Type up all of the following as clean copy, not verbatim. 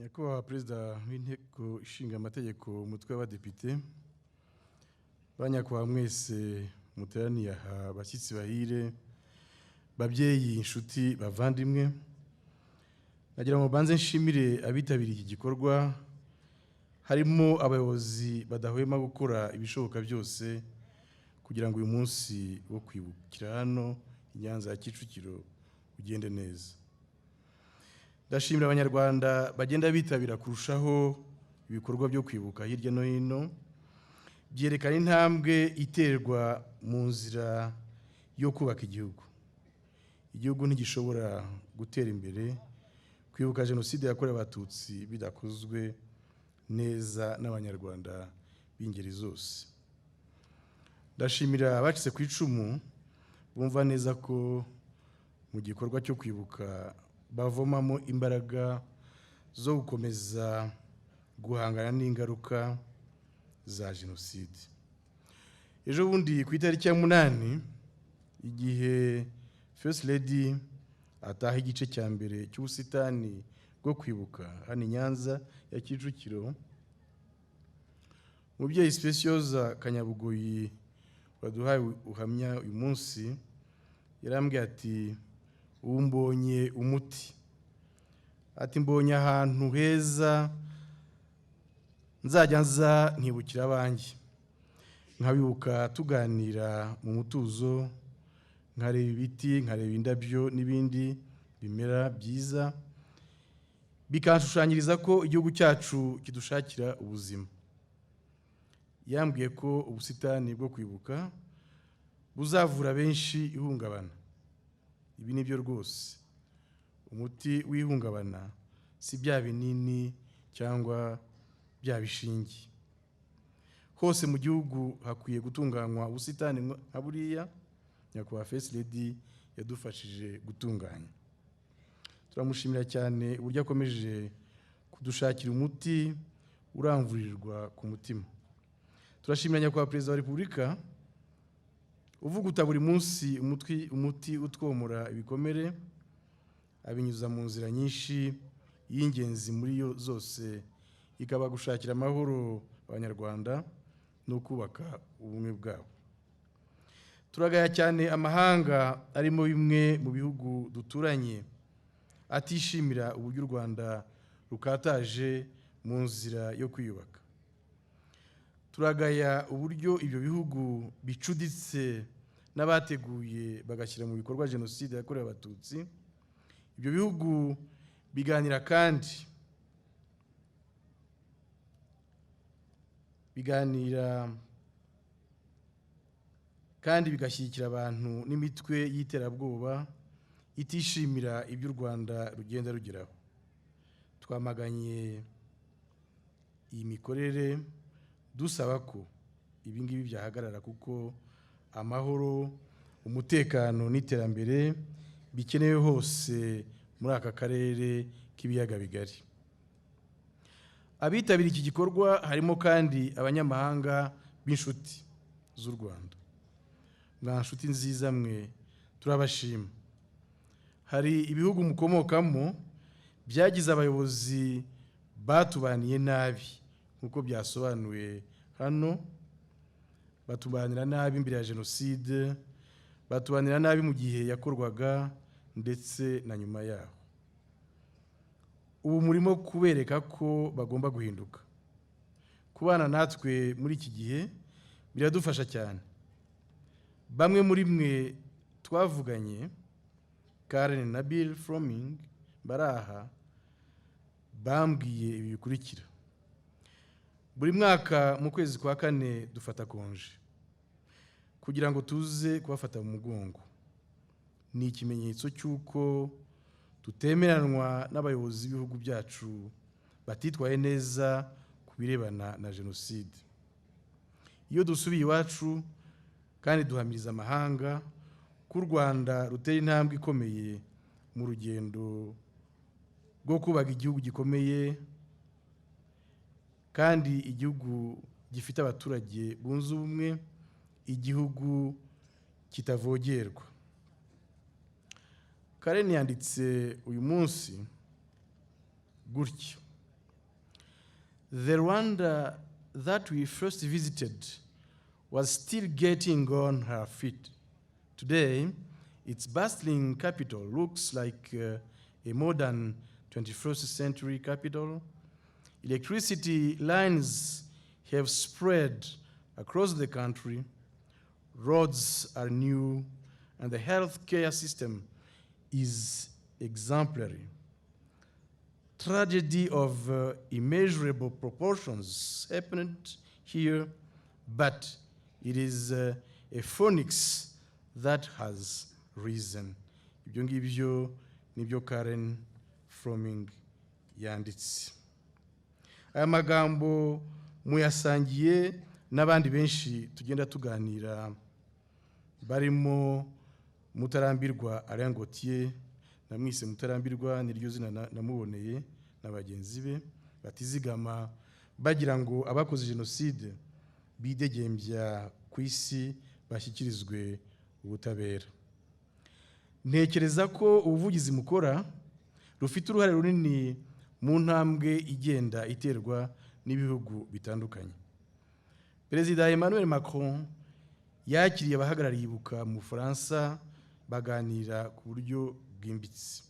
Nyakubahwa Perezida w'Inteko Ishinga Amategeko, Umutwe w'Abadepite, ba nyakubahwa mwese muteraniye aha, bashyitsi bahire, babyeyi, inshuti, bavandimwe, nagira ngo mbanze nshimire abitabiriye iki gikorwa, harimo abayobozi badahwema gukora ibishoboka byose kugira ngo uyu munsi wo kwibukira hano i Nyanza ya Kicukiro ugende neza. Ndashimira Abanyarwanda bagenda bitabira kurushaho ibikorwa byo kwibuka hirya no hino, byerekana intambwe iterwa mu nzira yo kubaka igihugu. Igihugu ntigishobora gutera imbere kwibuka Jenoside yakorewe Abatutsi bidakozwe neza n'Abanyarwanda b'ingeri zose. Ndashimira abacitse ku icumu bumva neza ko mu gikorwa cyo kwibuka bavomamo imbaraga zo gukomeza guhangana n'ingaruka za Jenoside. Ejo bundi ku itariki ya 8, igihe First Lady ataha igice cya mbere cy'ubusitani bwo kwibuka hano i Nyanza ya Kicukiro, umubyeyi Specioza Kanyabugoyi waduhaye ubuhamya uyu munsi yarambwiye ati: "Ubu mbonye umuti." Ati: "Mbonye ahantu heza nzajya nza nkibukira abanjye, nkabibuka tuganira mu mutuzo, nkareba ibiti, nkareba indabyo n'ibindi bimera byiza, bikanshushanyiriza ko igihugu cyacu kidushakira ubuzima." Yambwiye ko ubusitani bwo kwibuka buzavura benshi ihungabana. Ibi ni byo rwose, umuti w'ihungabana si bya binini cyangwa bya bishinge. Hose mu gihugu hakwiye gutunganywa ubusitani nka buriya Nyakubahwa First Lady yadufashije gutunganya. Turamushimira cyane uburyo akomeje kudushakira umuti uramvurirwa ku mutima. Turashimira Nyakubahwa Perezida wa Repubulika uvuguta buri munsi umuti utwomora ibikomere, abinyuza mu nzira nyinshi, y'ingenzi muri yo zose ikaba gushakira amahoro Abanyarwanda no kubaka ubumwe bwabo. Turagaya cyane amahanga, arimo bimwe mu bihugu duturanye, atishimira uburyo u Rwanda rukataje mu nzira yo kwiyubaka. Turagaya uburyo ibyo bihugu bicuditse n'abateguye bagashyira mu bikorwa Jenoside yakorewe Abatutsi. Ibyo bihugu biganira kandi bigashyigikira abantu n'imitwe y'iterabwoba itishimira ibyo u Rwanda rugenda rugeraho. Twamaganye iyi mikorere, dusaba ko ibi ngibi byahagarara, kuko amahoro, umutekano n'iterambere bikenewe hose muri aka karere k'Ibiyaga Bigari. Abitabiriye iki gikorwa harimo kandi abanyamahanga b'inshuti z'u Rwanda. Mwa nshuti nziza mwe, turabashima. Hari ibihugu mukomokamo byagize abayobozi batubaniye nabi nk'uko byasobanuwe hano, batubanira nabi imbere ya Jenoside, batubanira nabi mu gihe yakorwaga ndetse na nyuma yaho. Ubu murimo kubereka ko bagomba guhinduka. Kubana natwe muri iki gihe biradufasha cyane. Bamwe muri mwe twavuganye, Karen na Bill Fromming bari aha, bambwiye ibi bikurikira: "Buri mwaka mu kwezi kwa kane dufata konje kugira ngo tuze kubafata mu mugongo. Ni ikimenyetso cy'uko tutemeranwa n'abayobozi b'ibihugu byacu batitwaye neza ku birebana na Jenoside. Iyo dusubiye iwacu kandi duhamiriza amahanga ko u Rwanda rutera intambwe ikomeye mu rugendo rwo kubaka igihugu gikomeye kandi igihugu gifite abaturage bunze ubumwe, igihugu kitavogerwa." Karen yanditse uyu munsi gutya: The Rwanda that we first visited was still getting on her feet. Today, its bustling capital looks like a modern 21st century capital. Electricity lines have spread across the country, roads are new, and the healthcare system is exemplary. Tragedy of immeasurable proportions happened here, but it is a phoenix that has risen. Ibyo ngibyo nibyo Karen Froming yanditse. Aya magambo muyasangiye n'abandi benshi tugenda tuganira, barimo Mutarambirwa Alain Gauthier, namwise Mutarambirwa, niryo zina namuboneye, na bagenzi be batizigama bagira ngo abakoze jenoside bidegembya ku isi bashyikirizwe ubutabera. Ntekereza ko ubuvugizi mukora rufite uruhare runini mu ntambwe igenda iterwa n'ibihugu bitandukanye. Perezida Emmanuel Macron yakiriye abahagarariye Ibuka mu Bufaransa, baganira ku buryo bwimbitse.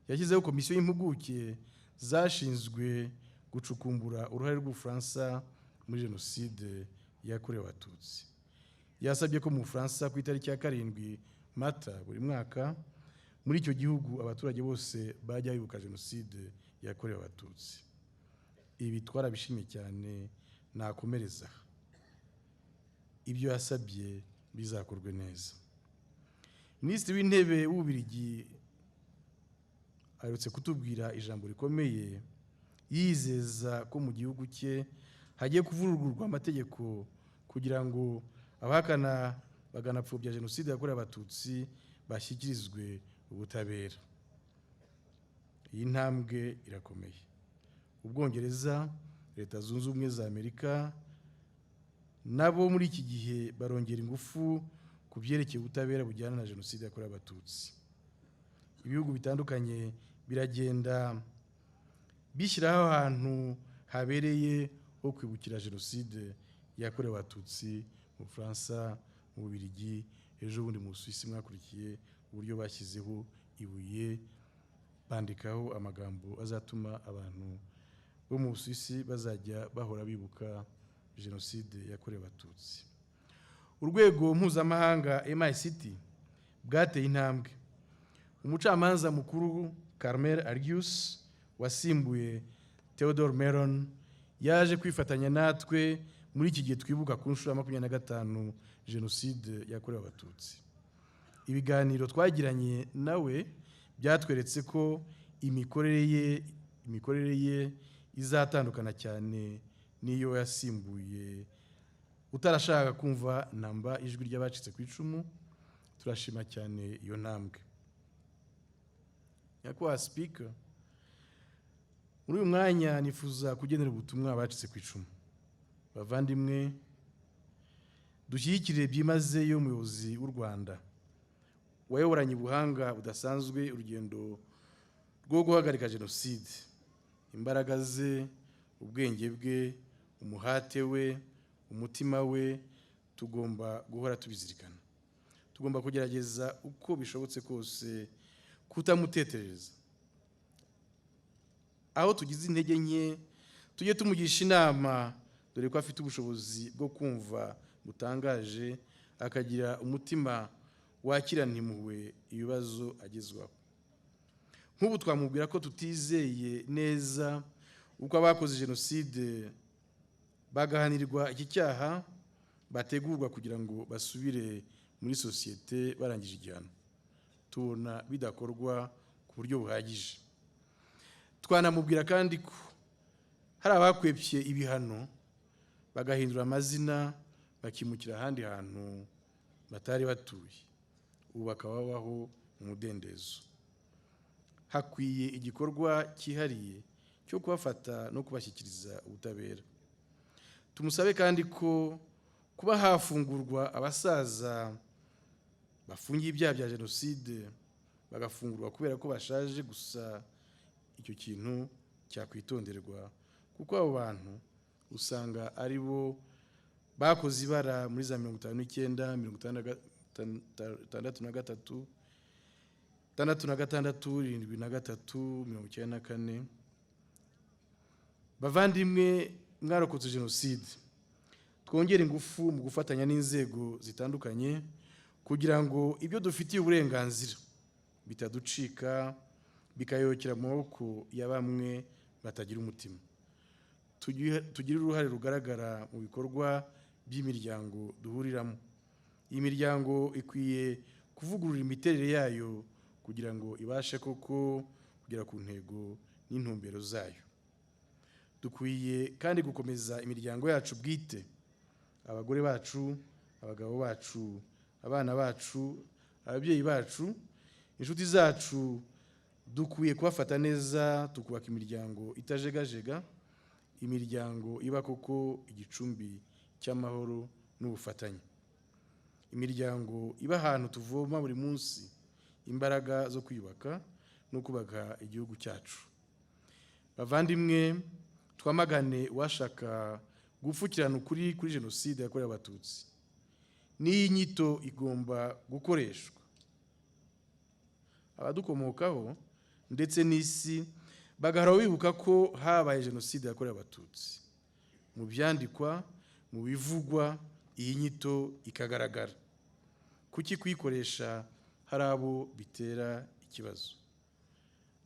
Yashyizeho komisiyo y'impuguke zashinzwe gucukumbura uruhare rw'Ubufaransa muri jenoside yakorewe Abatutsi. Yasabye ko mu Bufaransa ku itariki ya 7 Mata buri mwaka, muri icyo gihugu abaturage bose bajya bibuka jenoside yakorewe Abatutsi. Ibi twarabishimye cyane, nakomereza ibyo yasabye, bizakorwe neza. Minisitiri w'Intebe w'Ububiligi aherutse kutubwira ijambo rikomeye, yizeza ko mu gihugu cye hagiye kuvugururwa amategeko kugira ngo abahakana bakanapfobya jenoside yakorewe Abatutsi bashyikirizwe ubutabera. Iyi ntambwe irakomeye. Ubwongereza, Leta Zunze Ubumwe za Amerika nabo muri iki gihe barongera ingufu ku byerekeye ubutabera bujyana na jenoside yakorewe Abatutsi. Ibihugu bitandukanye biragenda bishyiraho ahantu habereye ho kwibukira jenoside yakorewe Abatutsi, mu Bufaransa, mu Bubiligi, ejo bundi mu Busuwisi mwakurikiye uburyo bashyizeho ibuye bandikaho amagambo azatuma abantu bo mu Busuwisi bazajya bahora bibuka jenoside yakorewe Abatutsi. Urwego mpuzamahanga MICT bwateye intambwe. Umucamanza mukuru Carmel Agius wasimbuye Theodor Meron yaje kwifatanya natwe muri iki gihe twibuka ku nshuro ya 25 jenoside yakorewe Abatutsi. Ibiganiro twagiranye nawe byatweretse ko imikorere ye izatandukana cyane n'iyo yasimbuye utarashaka kumva namba ijwi ry'abacitse ku icumu. Turashima cyane iyo ntambwe. Nyakubahwa Speaker, muri uyu mwanya nifuza kugenera ubutumwa abacitse ku icumu. Bavandimwe, dushyigikire byimazeyo umuyobozi w'u Rwanda wayoboranye ubuhanga budasanzwe urugendo rwo guhagarika jenoside. Imbaraga ze, ubwenge bwe, umuhate we, umutima we, tugomba guhora tubizirikana. Tugomba kugerageza uko bishobotse kose kutamutetereza. Aho tugize intege nke tujye tumugisha inama, dore ko afite ubushobozi bwo kumva butangaje, akagira umutima wakirana impuhwe ibibazo agezwaho. Nk'ubu twamubwira ko tutizeye neza uko abakoze jenoside bagahanirwa iki cyaha bategurwa kugira ngo basubire muri sosiyete barangije igihano. Tubona bidakorwa ku buryo buhagije. Twanamubwira kandi ko hari abakwepye ibihano, bagahindura amazina, bakimukira ahandi hantu batari batuye, ubu bakaba babaho mu mudendezo. Hakwiye igikorwa cyihariye cyo kubafata no kubashyikiriza ubutabera. Tumusabe kandi ko kuba hafungurwa abasaza bafungiye ibyaha bya jenoside, bagafungurwa kubera ko bashaje gusa, icyo kintu cyakwitonderwa Kuko abo bantu usanga ari bo bakoze ibara muri za 59, 63, 66, 73, 94. Bavandimwe mwarokotse jenoside, twongere ingufu mu gufatanya n'inzego zitandukanye kugira ngo ibyo dufitiye uburenganzira bitaducika bikayokera mu maboko ya bamwe batagira umutima. Tugire uruhare rugaragara mu bikorwa by'imiryango duhuriramo. Iyi miryango ikwiye kuvugurura imiterere yayo kugira ngo ibashe koko kugera ku ntego n'intumbero zayo. Dukwiye kandi gukomeza imiryango yacu bwite, abagore bacu, abagabo bacu, abana bacu, ababyeyi bacu, inshuti zacu. Dukwiye kubafata neza, tukubaka imiryango itajegajega, imiryango iba koko igicumbi cy'amahoro n'ubufatanye, imiryango iba ahantu tuvoma buri munsi imbaraga zo kwiyubaka no kubaka igihugu cyacu. Bavandimwe, twamagane uwashaka gupfukirana ukuri kuri jenoside yakorewe Abatutsi. N'iyi nyito igomba gukoreshwa, abadukomokaho ndetse n'isi bagahora bibuka ko habaye jenoside yakorewe Abatutsi. Mu byandikwa, mu bivugwa, iyi nyito ikagaragara. Kuki kuyikoresha hari abo bitera ikibazo?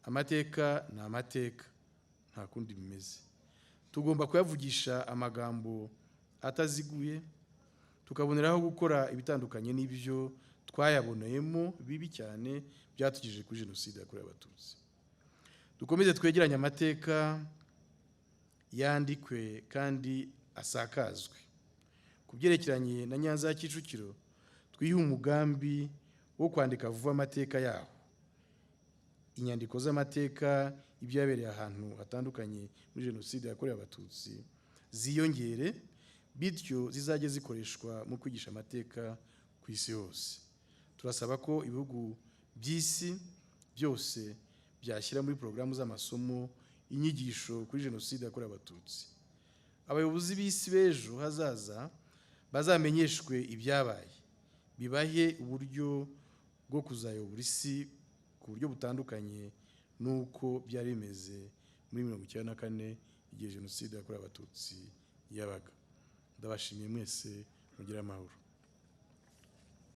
Amateka ni amateka, nta kundi bimeze. Tugomba kuyavugisha amagambo ataziguye, tukaboneraho gukora ibitandukanye n'ibyo twayaboneyemo bibi cyane byatugejeje kuri jenoside yakorewe Abatutsi. Dukomeze twegeranye amateka, yandikwe kandi asakazwe. Ku byerekeranye na Nyanza ya Kicukiro, twihe umugambi wo kwandika vuba amateka yaho. Inyandiko z'amateka y'ibyabereye ahantu hatandukanye muri jenoside yakorewe Abatutsi ziyongere, bityo zizajye zikoreshwa mu kwigisha amateka ku isi hose. Turasaba ko ibihugu by'isi byose byashyira muri porogaramu z'amasomo inyigisho kuri jenoside yakorewe Abatutsi. Abayobozi b'isi b'ejo hazaza bazamenyeshwe ibyabaye, bibahe uburyo bwo kuzayobora isi ku buryo butandukanye n'uko byari bimeze muri 94 igihe jenoside yakorewe Abatutsi yabaga. Ndabashimiye mwese, mugire amahoro.